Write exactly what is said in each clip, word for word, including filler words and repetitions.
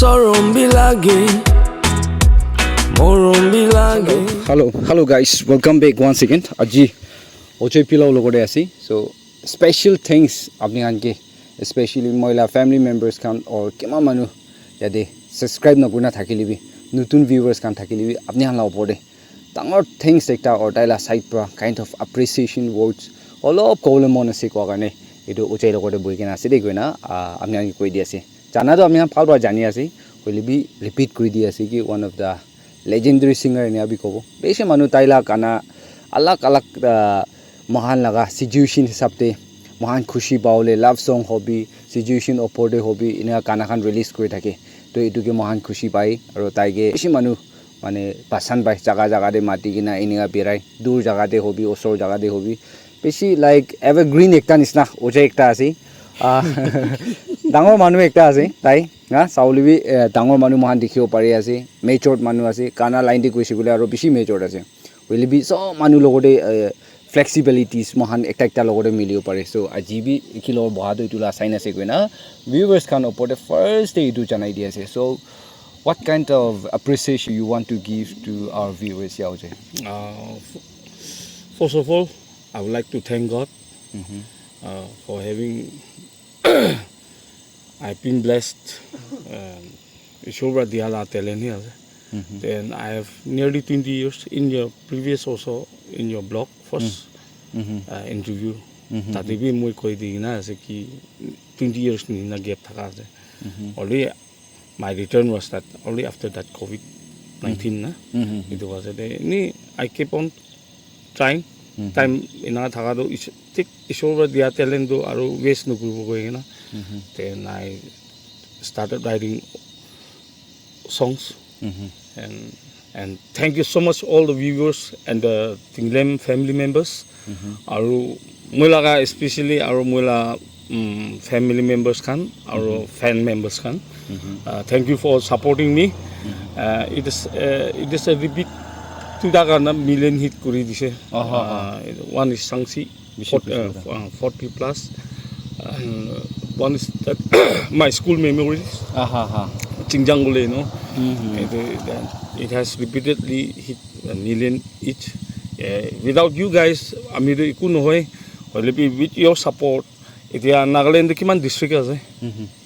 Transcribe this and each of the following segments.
Sorom bi lage, morom bi lage. Hello, hello guys, welcome back once again. Aji Ojai Pilao logote ase. So special thanks apni khan ke, especially moi la family members khan or kima manu yate subscribe na kurina thakile bi, nutun viewers khan thakile bi, apni khan la opor te dangor thanks ekta or tai la side pra kind of appreciation words olop kobole mon ase koa karne etu Ojai logote bohi kena ase de koina, ah, apni khan ke koi di ase. Jana toh apni khan bhal para jani ase, hoile bi repeat kuri di ase ki one of the legendary singer enia bi kobo. Bishi manu tai la gana alag alag, ah, moikhan laga situation hisab te moikhan khushi pawole love song hobi, situation opor te hobi, enia gana khan release kuri thake. To etu ke moikhan khushi pai, aro tai ke bishi manu mane pasan pai, jaga jaga te mati kena enia birai, dur jaga te hobi, osor jaga te hobi, bishi like evergreen ekta nisna Ojai ekta ase. Ah, dangor manu ekta ase tai. Na, sawole bi, eh, dangor manu moikhan dikhibo pari ase, matured manu ase, gana line te koise koile aro bishi matured ase. Hoile bi sob manu logote, eh, flexibilities moikhan ekta ekta logote milibo pare. So, aji bi ekelog boha toh etu la sign ase koina viewers khan opor te first te etu janai di ase. So, what kind of appreciation you want to give to our viewers here, Ojai? Uh, f- first of all, I would like to thank God uh, for having I've been blessed. Um, Ishwar pra dia la talent hi ase. Then I have nearly twenty years in your previous also in your blog first uh, interview. Tate bi moi koi di na ase ki twenty years ni na gap thaka ase. Only my return was that only after that covid nineteen na. It was a day. Ni I keep on trying. Time ena thaka tu is- thik Ishwar pra dia talent tu aru waste nokuribo koi kena. Then I started writing songs. And and thank you so much all the viewers and the Tinglem family members. Aru moi laga especially aru moi la um, family members khan aru fan members khan. Uh, thank you for supporting me. Uh, it is uh, it is a repeat two daga na million hit kuri dise. Uh, one is Sangsi, fort- uh, uh, forty plus. And one is that my school memories. Aha ha. Chingjang Gule, you know. It, uh, it has repeatedly hit a million each. Uh, without you guys, ami to iku nohoi. Hoile bi with your support, etia Nagaland te kiman district ase?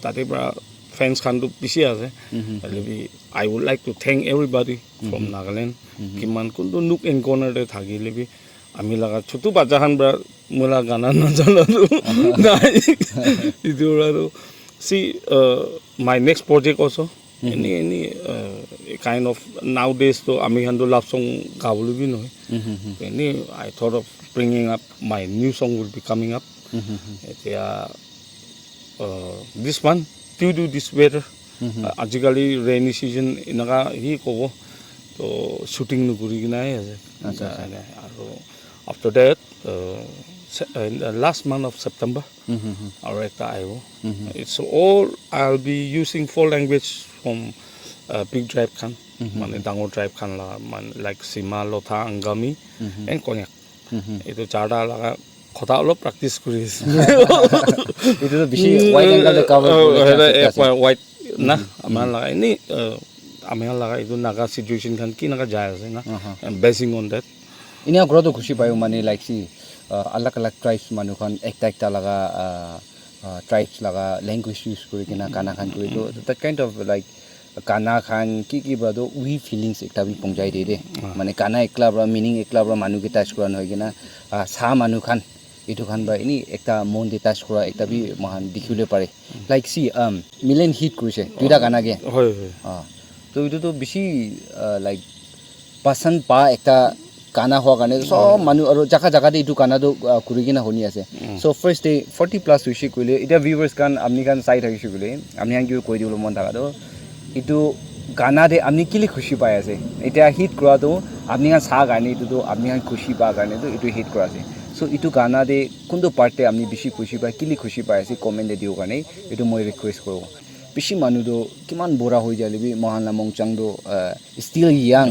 Tate pra fans khan tu bishi ase. Hoile bi, I would like to thank everybody from Nagaland. Kiman kuntu nook and corner te thakile bi, ami laga chutu bacha khan pra moi la gana najana tu nai. Itu pra tu. See, uh, my next project also, any any uh, kind of nowadays to ami khan to love song gabole bi nohoi. Any I thought of bringing up my new song will be coming up. Etia uh, this month due to this weather, uh, ajikali rainy season enaka hi kobo to shooting nokuri kena ase. Aru after that uh, se- uh, in the last month of September aru ekta ahibo. It's all I'll be using four language from uh, big tribe khan, mane dangor tribe khan la, man like Sima, Lotha, Angami, and Konyak. Etu charta laga kotha olop practice kuri ase. Etu to bishi wide angle te cover kuribole chance ekta ase. Wide na, amar laga ini uh, amar laga etu Naga situation khan ki naga jai ase na. And basing on that, Inia ghor to khushi payo mane like si uh, alag alag tribes manu khan ekta ekta laga uh, uh, tribes laga language use kuri kena gana khan kuri to that kind of like gana khan ki ki pra to we feelings ekta bi pongjai de de. Mane gana ekla pra meaning ekla pra manu ke touch kura nohoi kena uh, sa manu khan etu khan pra ini ekta mon de touch kura ekta bi moikhan dikhibole pare. Like si um, million hit kurise duita gana ke. Hoi hoi. Ah, to etu to bishi uh, like pasan pa ekta gana hoa karne sob manu aru jaga jaga te etu gana tu uh, kuri kena huni ase. So first day forty plus hoise koile etia viewers khan apni khan sai thakise koile apni khan kiba koi dibole mon thaka tu etu gana te apni kile khushi pai ase? Etia hit kura tu apni khan sa karne etu tu apni khan khushi pa karne tu etu hit kura ase. So etu gana te kuntu part te apni bishi khushi pai, kile khushi pai ase comment te dibo karne etu moi request kuro. Bishi manu tu kiman bura hoi jale bi moikhan la mongchang tu uh, still young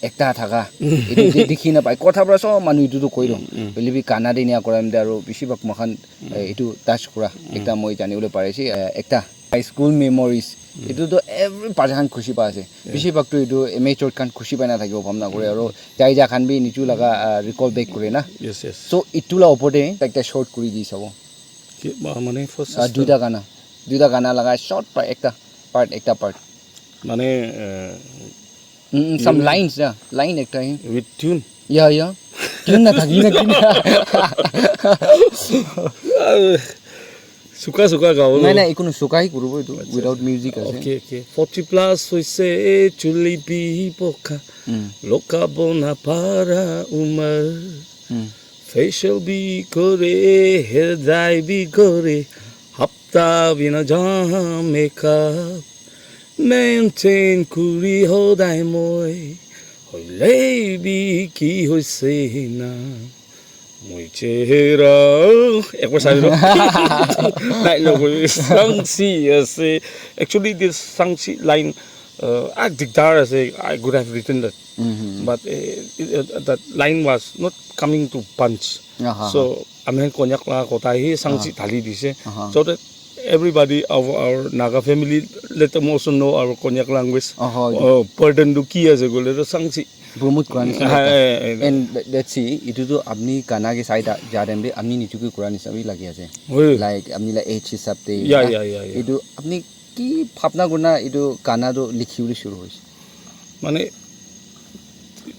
ekta thaka etu de- dikhi na pai kotha pra sob manu etu tu koi do. Hoile bi gana de nia kora de aru bishi bhag moikhan uh, etu touch kura ekta moi jani bole pare ase uh, ekta School memories. Etu tu every bacha khan khushi pa ase. Bishi bhag tu etu immature khan khushi pai na thakibo bhabna kore, aro jai ja khan bi nichu laga, ah, recall back kore na. Yes, yes. So etu la opor te ekta short kuri di sabo. Ki, ma-, mane first Ah, duita gana. Duita gana laga short part, ekta part, ekta part. Mane, eh, Mm, mm, some lines, yeah. Line ekta hi. With tune? Yeah, yeah. Tune na thaki na kina. Suka suka gabo. Nai, nai, ekunu suka hi kuribo etu. Acha. Without music ase. Okay, okay. Forty plus hoise, chuli bi boka. Mm. Lokabo na para umar. Mm. Facial bi kore, hair dye bi kore, hapta bi na ja makeup. Maintain kuri hodai moi, hoile bi ki hoise na. Moi chehra. Ekbar sai lo. Nai lo, sangsi ase. Actually, this sangsi line, uh, ah, dikdar ase. I could have written that. But, uh, it, uh, that line was not coming to punch. Aha. So, ami khan Konyak la kota hi sangsi thali dise. Aha. So that everybody of our Naga family, let them also know our Konyak language. Aha, uh, burden tu ki ase koile to sangsi. Promote kura nishina. Hai, hai, hai. And let, let's see, itu tu apni gana ke sai da, ja time te apni nichu ke kura nishina bi lagi ase. Oi. Like, apni la age hisab te. Yeah, na? Yeah, yeah, yeah. Itu apni ki bhabna kurna itu gana tu likhi bole shuru hoise? Mane,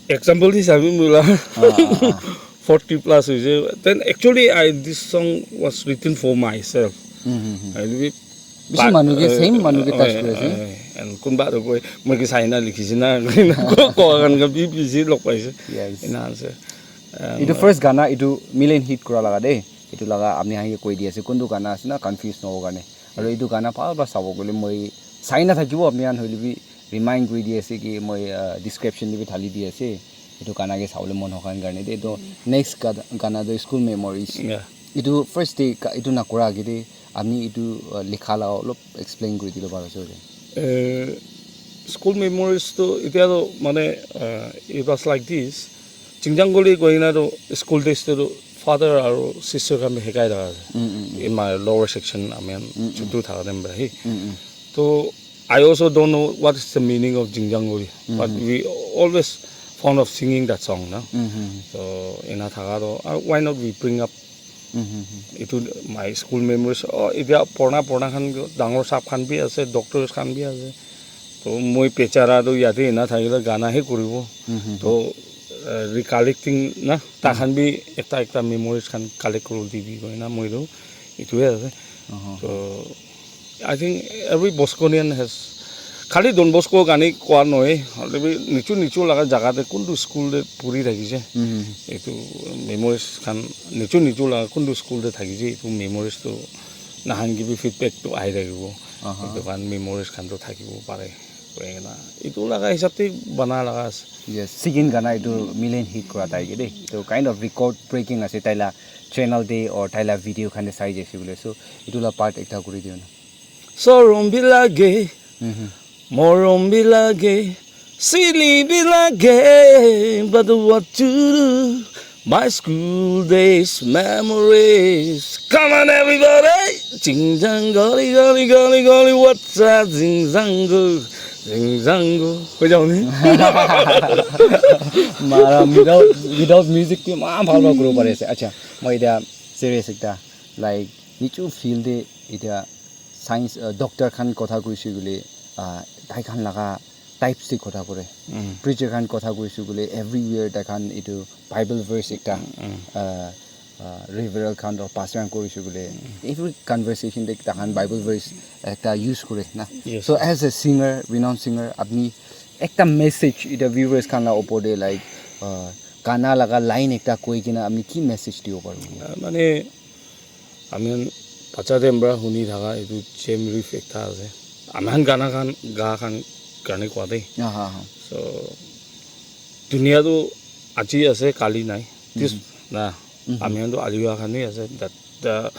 example hisabe mula. Ah, ah, ah. Forty plus hoise. Then actually, I, this song was written for myself. Hmm, hmm, hmm. I will be Bishi manu ke, same manu ke touch kuri ase. And kunba to koi, moi ke sai na likhi se na, ko, ko kan ka bi, bi si log paise. Yes. Ena ase. Itu first gana, itu million hit kura laga de. Itu laga apni khan ke koi di ase, kuntu gana ase na, confuse nohobo karne. Aru itu gana bhal para sabo koile moi sai na thakibo apni khan, hoile bi remind kuri di ase ki moi, ah, description te bi thali di ase. Itu gana ke sabole mon hokan karne de. To next ga-, gana to School Memories. Yeah. Itu first day ka-, itu nakura age de apni itu, ah, likha la olop explain kuri dile bhal ase hoile. Eh, school memories to itya to mane, ah, it was like this. Jingjang Goli koi na to school days te to father aru sister khan bi hekai thaka ase. Mm, mm, mm. In my lower section, I mean, chutu thaka time para hi. Mm, mm. To I also don't know what is the meaning of Jingjang Goli, but we always fond of singing that song, na? Mm-hmm. So, ena thaka to, uh, why not we bring up itu my school memories? Oh, itya purana, purana khan, dangor sahab khan bi ase, doctors khan bi ase. To moi bechara to yate ena thakile gana he kuribo. Mm-hmm. To, uh, recollecting na, ta khan bi ekta, ekta memories khan collect kuri dibi koi na, moi to itu he ase. Uh-huh. To I think every Bosconian has, khali Don Bosco gani koa nohoi, hoile bi nichu nichu laga jaga te kuntu school te puri thakise. Mhm. Etu memories khan, nichu nichu laga kuntu school te thakise, etu memories tu nahan ki bi feedback tu ahi thakibo. Aha. Etu khan memories khan tu thakibo pare. Koi kena, etu laga hisab te bana laga ase. Yes, second gana etu million hit kura tai ke de. So kind of record breaking ase tai la channel te or tai la video khan te sai jaise bole. So etu la part ekta kuri diyo na. Sorom bi lage, morom bi lage, silly bi lage, but what to do? My school days memories. Come on, everybody! Jingjang goli, goli, goli, goli, what's up? Jingjang go, jingjang go. Hoi jao ni? Mara, without, without music ki ma bhal bhal kuro pare ase. Acha, moi etia serious ekta, like, nichu field te etia science, uh, doctor khan kotha koise koile, uh, tai khan laga types te kotha kore. Preacher khan kotha koise koile everywhere tai khan etu Bible verse ekta, uh, uh, reveral khan or pastor khan koise koile every conversation te tai khan Bible verse ekta use kore na. Yes. So as a singer, renowned singer, apni ekta message etu viewers khan la opor te, like, uh, gana laga line ekta koi kena apni ki message dibo paribo? Uh, mane Ami khan bacha time para huni thaka etu Gem Reef ekta ase. Ami khan gana khan ga khan karne koa de. Aha, aha. So dunia tu aji ase, kali nai. This na, ami khan tu aliwa khan hi ase. That the,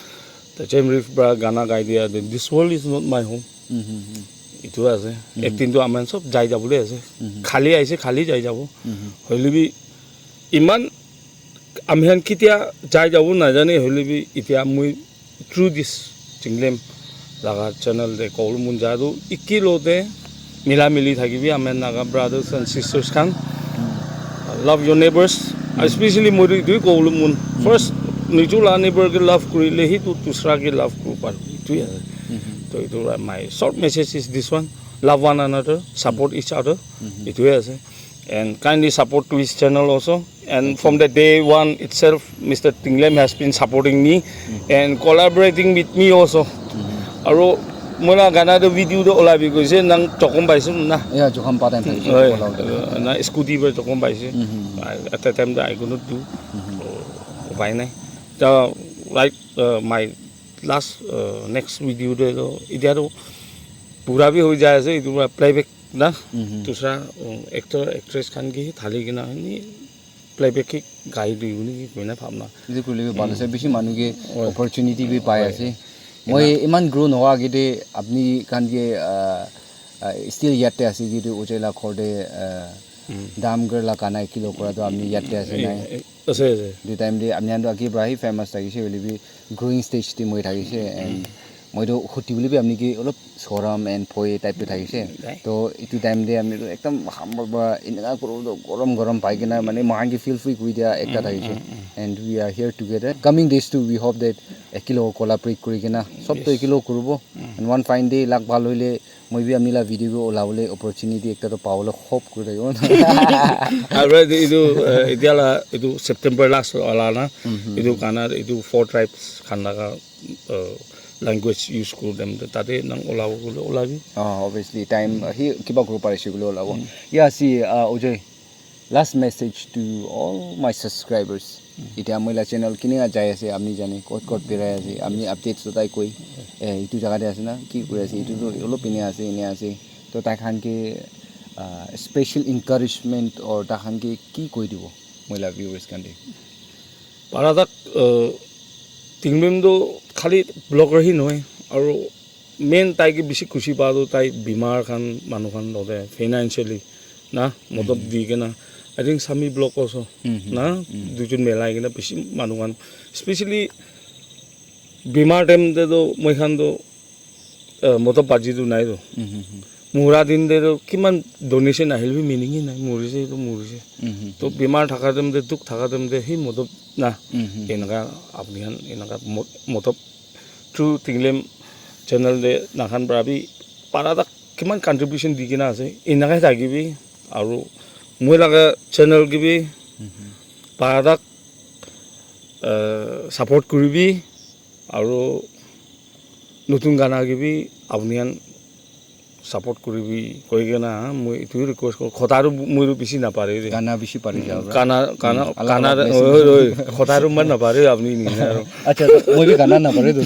the Gem Reef para gana gai dia, then this world is not my home. Etu ase. Ek din tu ami khan sob jai jabole ase. Khali aise, khali jai jabo. Hoile bi iman ami khan ketia jai jabo najane, hoile bi etia moi through this Chinglem laga channel te kobole mon jai tu, iki lo te mila mili thakibi, ami Naga brothers and sisters khan. Love your neighbors. Especially moi tu etu kobole mon. First, nijor la neighbor ke love kurile hi tu dusra ke love kuribo paribo. Etu he ase. To etu la my short message is this one. Love one another, support each other. Etu he ase. And kindly support to his channel also. And from the day one itself, Mister Tinglem has been supporting me and collaborating with me also. Aru moi la gana tu video tu olabi koise, nang jokhom paise na. Yeah, jokhom pa time paise, Hoi. Ola, ola. Uh, na scooty para jokhom paise. Mhm. I, at that time I could not do. Mhm. So, upai nai. The, like, uh, my last, uh, next video te to, etia to pura bhi hoi jai ase, etu para playback na. Mhm. Dusra, uh, actor, actress khan ke thali kena ni playback ke gai di uni ki koina bhabna. Etu koile bi bhal ase, bishi manu ke Hoi. Opportunity bi pai Hoi. Ase. Ena- Moi iman grow nohoa agete apni khan ke, uh, uh, still yate ase ki tu ujai la ghor te, uh, Mm. Dam Girl la gana ekilo kora tu apni yate ase nai? Eh, eh, ase, ase. Etu time te apni khan tu agi para hi famous thakise hoile bi growing stage te moi thakise and moi tu huti bole bi apni ke olop sorom and bhoi type te thakise. Nai. To etu time te apni tu ekdam humble para eneka kuru tu gorom gorom pai kena mane moi khan ke feel free kuri dia ekta thakise. And we are here together. Coming days too, we hope that ekilo collaborate kuri kena sob to Yes. Ekilo kuribo. And one fine day luck bhal hoile moi bi apni la video ke ulabole opportunity ekta to pabole hope kuri thakibo. Aru etu, etu, eh, etia la etu September last wala na. Mhm. Etu gana etu four tribes khan laga, eh, language use kuri dem tate nang ulabo koile ulabi. Oh, obviously time, uh, hi kiba group parise koile ulabo. Mm. Yeah, see, uh, Ujai, last message to all my subscribers. Etia moi la channel kini jai ase, apni jane, kot kot berai ase, apni updates totai koi, eh, itu jaga te ase na, ki koi ase, itu tu olop ine ase, ine ase. To tai khan ke, ah, special encouragement or tai khan ke ki koi dibo, moi la viewers khan te? Para tak, uh, Tinglem tu khali blogger hi nohoi, aru main tai ke bishi khushi pa tu tai bimar khan, manu khan lote financially na, modot di kena, I think Sami blog also, na, duijon milai kena bishi manu khan, especially bimar time te tu moi khan tu, uh, modot baji tu nai tu. Mura din te tu kiman donation ahile bi meaning hi nai, murise tu murise. To bimar thaka time te, dukh thaka time te, hi modot na, eneka apni khan, eneka mo-, modot through Tinglem channel te na khan para bi para tak kiman contribution di kena ase, eneka thakibi, aru moi laga channel ke bi para tak, uh, support kuribi, aru notun gana ke bi apni khan support kuribi koi kena, moi etu request kor, khota tu moi tu bishi napare de. Gana bishi pare ja. Gana, gana, gana, oi, oi, khota tu man napare apni ni. Acha, to moi bi gana napare to.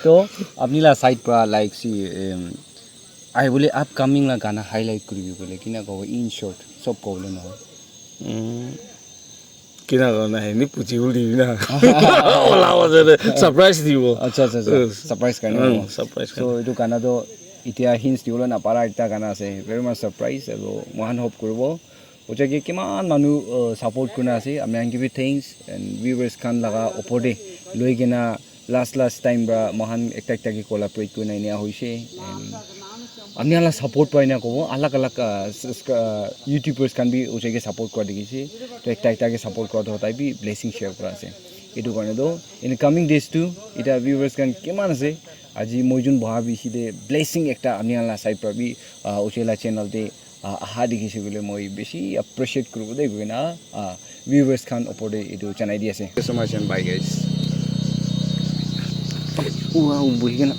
To apni la side pra, like, si, em, ahibole upcoming la gana highlight kuribi koile kina kobo, in short, sob kobole nohoi. Kina kobo nahi, ni puchi uli na. Ola ola de, surprise dibo. Acha, acha, acha. Surprise karne. Surprise karne. So, etu gana to etia hints dibole napara ekta gana ase. Very much surprise. Aru mohan hope kuribo. Ocha ke kiman manu, uh, support kurina ase. Ami khan ke bi thanks. And viewers khan laga opor de loi kena last, last time pra mohan ekta, ekta ke collaborate kurina enia hoise. And ami khan la support pra enia kobo. Alag, alag, uh, s-, s-, uh, YouTubers khan bi ocha ke support kura dikhi ase. To ekta ekta ke support kura toh tai bi blessing share kura ase. Etu karne toh in coming days tu eta viewers khan kiman ase, aji moi jun boha bishi te blessing ekta ami khan la side pra bi, ah, uche la channel te, ah, aha dikhi ase koile moi bishi appreciate kuribo de koina, ah, viewers khan opor te etu janai di ase. Thank you so much and bye guys. Wow, buhi kena.